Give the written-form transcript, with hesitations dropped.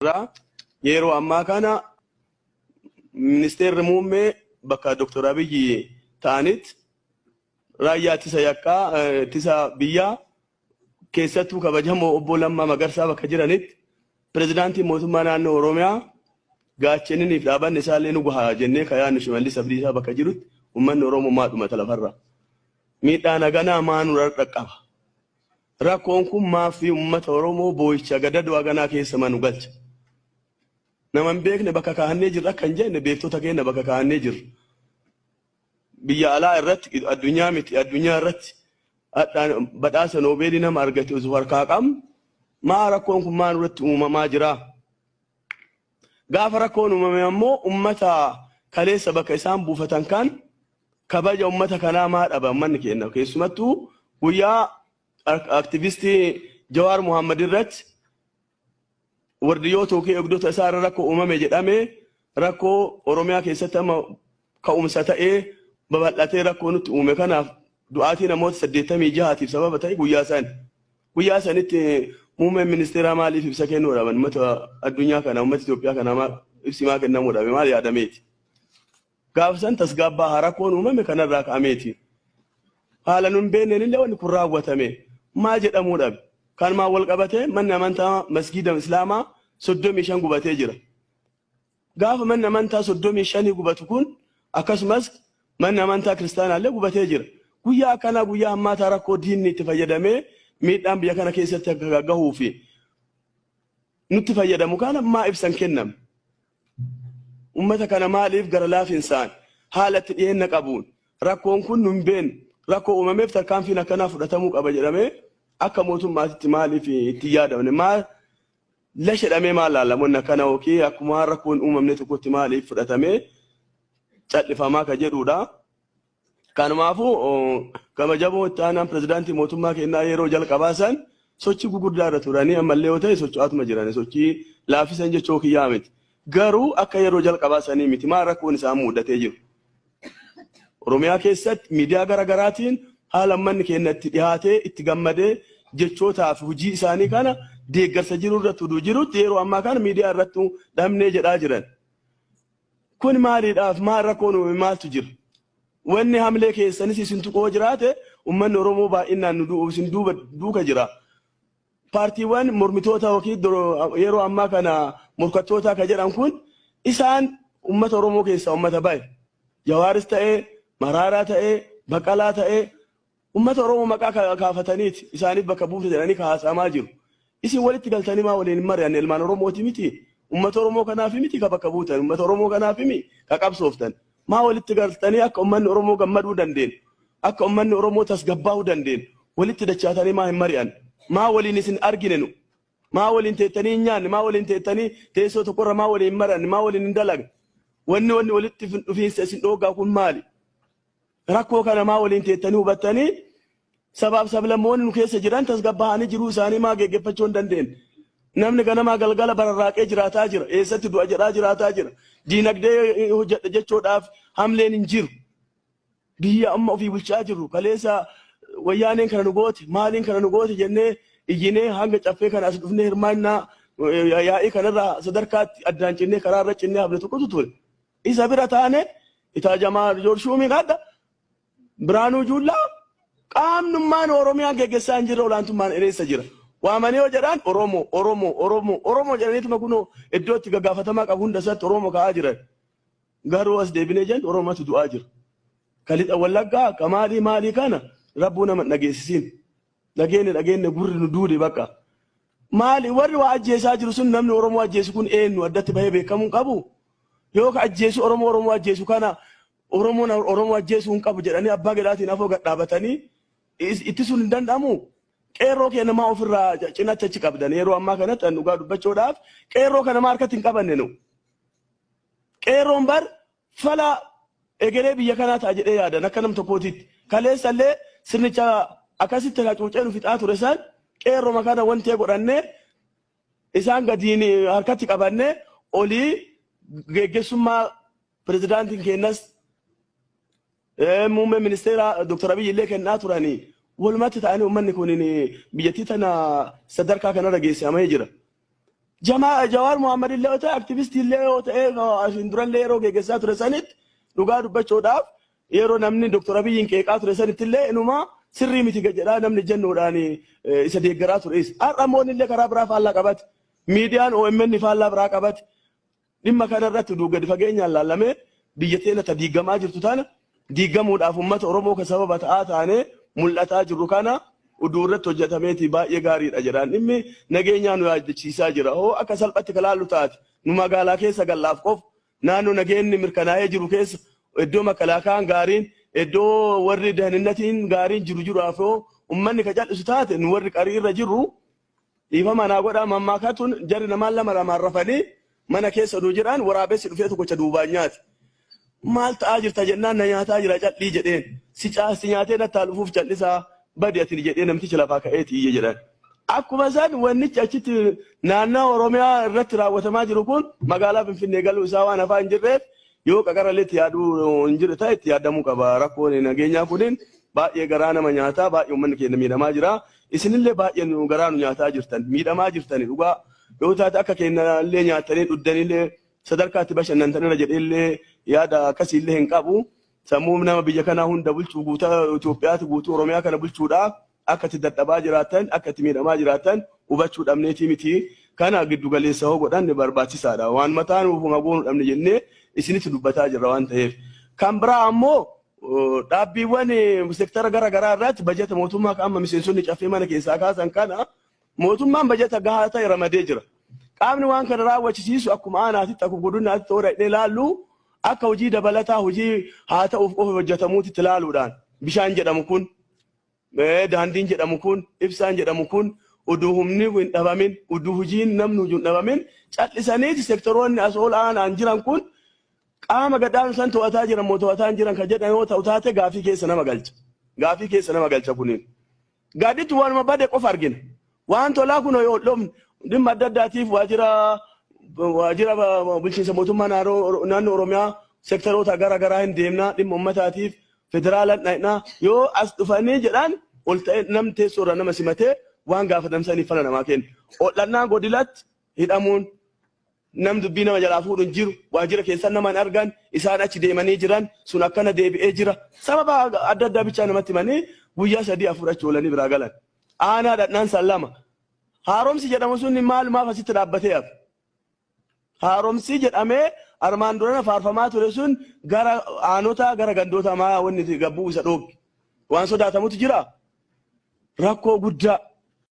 Yeroo ammaa kana ministeerri muummee bakka Dr. Abiyyi ta'anitti raayyaa ittisa yakkaa ittisa biyyaa keessattuu kabajamoo obbo Lammaa Magarsaa bakka jiranitti pirezidaantiin mootummaa naannoo Oromiyaa gaacheniniif dhaabanni isaallee nu gaha jennee ka yaadnu Shimallis Abdiisaa bakka jirutti uummanni Oromoo maa dhumata lafarra. Miidhaan haganaa maa nurra dhaqqaba? Rakkoon kun maaf uummata Oromoo boo'icha gadadoo haganaa keessa ma nu galcha? Nama hin beekne bakka kaahannee jirra akka hin jenne beektota keenya bakka kaahannee jirra. Biyya alaa irratti addunyaa miti addunyaa irratti hadhaan badhaasa noobeelii nama argate osoo harkaa qabnu maa rakkoon kun maa nurratti uumamaa jira? Gaafa rakkoon uumame ammoo uummata kaleessa bakka isaan buufatan kan kabaja uummata kanaa maa dhaba uummanni keenya keessumattuu guyyaa aktivistii Jawaar Muhammad irratti wardiyyoota yookiin eegdota isaa irra rakkoo uumame jedhame rakkoo Oromiyaa keessatti amma ka'umsa ta'ee babal'atee rakkoo nutti uume kanaaf du'aatii namoota 86tiif sababa ta'e guyyaa san. Guyyaa sanitti muummeen ministeeraa maaliif ibsa kennuu dhaban uummata addunyaa kana uummata Itoophiyaa kana ibsi maa kennamuu dhabe maal yaadameeti? Gaafa san tasgabbaa rakkoon uumame kanarraa ka'ameeti. Haala nun beekneen illee wanni kun raawwatame maa jedhamuu dhabe. Kanumaan wal qabatee manni amantaa masgiida Islaamaa 35 gubatee jira. Gaafa manni amantaa 35 gubatu kun akkasumas manni amantaa kiristaanaa illee gubatee jira. Guyyaa akkanaa guyyaa hammaataa rakkoo diinni itti fayyadamee miidhaan biyya kana keessatti akka gahuu fi nutti fayyadamu kana maa ibsan kenname. Uummata kana maaliif gara laafinsaan haala itti dhiyeenna qabuun rakkoon kun nun beeknu rakkoo uumameef tarkaanfiin akkanaa fudhatamuu qaba jedhamee akka mootummaatitti maaliif itti yaadamne maal lashedhamee maal laalamoonni akkana yookiin akkuma rakkoon uumamne tokkotti maaliif fudhatamee callifamaa ka jedhudha. Kanumaafuu kabajamoo itti aanaan pirezidaantii mootummaa keenyaa yeroo jalqabaa san sochii gugurdaa irra turanii ammallee yoo ta'e socho'aatuma jiran sochii laaffisan jechuu kiyyaa miti. Garuu akka yeroo jalqabaa sanii miti maal rakkoon isaan mudatee jiru. Oromiyaa keessatti miidiyaa gara garaatiin haala uummanni keenya itti dhiyaatee itti gammadee jechootaa fi hojii isaanii kana deeggarsa jiru irratti oduu jirutti yeroo ammaa kana miidiyaa irratti dhabnee jedhaa jiran. Kun maaliidhaaf maal rakkoon uumame maaltu jira? Wanni hamlee keessanis isin tuqoo jiraate uummanni Oromoo baay'inaan nu isin duuba duuka jira. Paartiiwwan mormitoota yookiin yeroo ammaa kana morkattoota ka jedhan kun isaan uummata Oromoo keessaa uummata bahe. Jawaaris ta'ee, Maraaraa ta'ee, Baqqalaa ta'ee uummata Oromoo maqaa kaafataniiti isaaniif bakka buufte jedhanii haasa'amaa jiru. Isin walitti galtanii maa waliin hin mari'anne ilmaan Oromooti miti. Uummata Oromoo kanaaf miti ka bakka buutan. Uummata Oromoo kanaaf miti ka qabsooftan. Maa walitti galtanii akka uummanni Oromoo gammaduu dandeenyu. Akka uummanni Oromoo tasgabbaa'uu dandeenyu. Walitti dachaatanii maa hin mari'anne. Maa waliin isin argine nu. Maa waliin teettanii hin nyaanne. Maa waliin teettanii teessoo tokkorra maa waliin hin mari'anne. Maa waliin hin dalagne. Wanni wanni walitti dhufiinsa isin dhooggaa kun maali? Rakkoo kana maa waliin teettanii hubattanii sabaaf sablammoonni nu keessa jiran tasgabbaa'anii jiruu isaanii maa geggeeffachuu hin dandeenye. Namni ganamaa galgala bararraaqee jiraataa jira. Eessatti du'a jedhaa jiraataa jira. Diinagdee hojjedha jechuudhaaf hamleen hin jiru. Biyya amma ofii bulchaa jirru kaleessa wayyaaneen kana nu goote maaliin kana nu goote jennee iyyinee hanga caffee kana as dhufnee hirmaannaa yaa'ii kanarraa sadarkaatti addaan cinnee karaarra cinnee hafne tokkotu ture. Isa bira taane itaajamaa Joor Shuumii kadha Biraanuu Juullaa qaamnummaan Oromiyaa geggeessaa hin jirre olaantummaan eessa jira. Waamanii yoo jedhan Oromoo Oromoo Oromoo Oromoo jedhaniituma kunoo iddoo itti gaggaafatamaa qabu hunda isaatti Oromoo ka'aa jiran. Garuu as deebinee jennu Oromatu du'aa jira. Ka lixa Wallaggaa ka maalii maalii kana rabbuu nama hin dhageessisiin. Dhageenne dhageenne gurri nu duude bakka. Maali warri waa ajjeesaa jiru sun namni Oromoo ajjeesu kun eenyu addatti bahee beekamuu hin qabu? Yoo ka ajjeesu Oromoo Oromoo ajjeesu kana Oromoon Oromoo ajjeesuu hin qabu jedhanii abbaa gadaatiin afoo gad dhaabatanii ittisuun hin danda'amu? Qeerroo keenya maa ofirraa cinatti achi qabdan yeroo ammaa kanatti an dhugaa dubbachuudhaaf qeerroo kana maa harkatti hin qabanne nu? Qeerroon bar fala egeree biyya kanaa ta'a jedhee yaadan akka nam tokkootitti. Kaleessa illee sirnicha akkasitti hacuucee nu fixaa ture san qeerroma kana wantee godhannee isaan gadiin harkatti qabannee olii geggeessummaa pirezidaantiin keenyas muummeen ministeera Dr. Abiy illee kennaa turanii walumatti ta'anii uummanni kun biyyattii tana sadarkaa kanarra geessamee jira. Jamaa Jawaar Mohaammed illee yoo ta'e, aktivistii illee yoo ta'e, asiin durallee yeroo geggeessaa ture sanitti, dhugaa dubbachuudhaaf, yeroo namni Dr. Abiyyiin qeeqaa ture sanitti illee inuma sirrii miti jedhaa namni jennuudhaan isa deeggaraa ture. Har'a immoo inni illee karaa biraa faallaa qabate. Miidiyaan OMN faallaa biraa qabate. Dhimma kana irratti gadi fageenyaan laallamee, biyya teenya ta diigamaa jirtu tana diigamuudhaaf uummata Oromoo kan sababa ta'aa taanee mul'ataa jirru kana uduu irratti hojjetameeti baay'ee gaariidha jedhaan. Dhimmi nageenyaa nu yaadachiisaa jira. Hoo akka salphatti ka laallu taate, nu magaalaa keessa gallaaf qofa, naannoo nageenyi mirkanaa'ee jiru keessa, iddoo makalaakaan gaariin, iddoo warri daninnatiin gaariin jiru jiraaf hoo uummanni ka cal'isu taate, nu warri qarii irra jirru, dhiifama naa godhaa, mammaakatuun jarri namaan lama lamaan rafanii mana keessa oduu jiran waraabessi dhufee tokkocha duubaan nyaate. Maal ta'aa jirta jennaan, na nyaataa jira cal'ii jedheen. Si caasti nyaatee nattaa dhufuuf cal'isaa badi ati jedhee namtichi lafaa ka'eeti iyye jedhan. Akkuma san wannichi achitti naannoo Oromiyaa irratti raawwatamaa jiru kun magaalaa Finfinnee galuu isaa waan hafaa hin jirreef, yoo qaqarallee itti yaaduu hin jirre ta'e, itti yaadamuu qaba. Rakkoon nageenyaa kunin baay'ee garaa nama nyaataa, baay'ee uummanni keenya miidhamaa jira. Isinillee baay'ee nu garaa nu nyaataa jirtan, miidhamaa jirtani dhugaa. Yoo taate akka keenyallee nyaatanii dhugdanillee sadarkaa itti bashannantanirra jedheellee yaada akkasiillee hin qabu. Sammuu nama biyya kanaa hunda bulchuu, guutaa Itoophiyaati, guutuu Oromiyaa kana bulchuudhaaf akka itti dadhabaa jiraatan, akka itti miidhamaa jiraatan hubachuu dhabneetii miti. Kana giddu galeessa hoo godhanne barbaachisaadha. Waan mataa nuuf goonuu dhabne jennee isinitti dubbataa jirra waan ta'eef. Kan biraa ammoo dhaabbiiwwan sektara gara garaa irratti bajata mootummaa kan amma miseensonni Caffee mana keessaa kaasan kana, mootummaan bajata gahaa ta'e ramadee jira. Qaamni waan kana raawwachisiisu akkuma aanaatitti, akkuma godinaatti ta'uu dhaqnee ilaallu, akka hojii dabalataa hojii haa ta'uuf qofa hojjetamuutti ilaaluudhaan, bishaan jedhamu kun, daandiin jedhamu kun, ibsaan jedhamu kun uduu humni hin dhabamin, uduu hojiin namni hojii hin dhabamin, cal'isaniiti sektoroonni as ol aanaan jiran kun qaama gadhaanu san to'ataa jiran moo to'ataa hin jiran kan jedhan yoo ta'u taate, gaafii keessa nama galcha. Gaafii keessa nama galcha kuniin. Gaditti waanuma bade qofa argina. Waan tolaa kun yoo dhumne, dhimma adda addaatiif waajjira bulchiinsa mootummaa naannoo Oromiyaa sektaroota gara garaa hin deemna, dhimma uummataatiif federaalaan dhaqnaa, yoo as dhufanii jedhan ol ta'e namni teessoo irra nama simatee waan gaafatamsaniif fala namaa kenna. Hodhannaa godilatti hidhamuun nam dubbii nama jalaa fuudhu hin jiru, waajjira keessan nama hin argan, isaan achi deemanii jiran sun akkana deebi'ee jira. Sababa adda addaa bichaa namatti himanii guyyaa 3 4 achi oolanii biraa galan. Aanaa dhadhaan san lama. Haaromsi jedhamu sun maalumaaf asitti dhaabbatee hafe? Haaromsi jedhamee armaan durana faarfamaa ture sun gara aanotaa, gara gandoota maa wanni gabbuu isa dhoogge? Waan sodaatamutu jira. Rakkoo guddaa.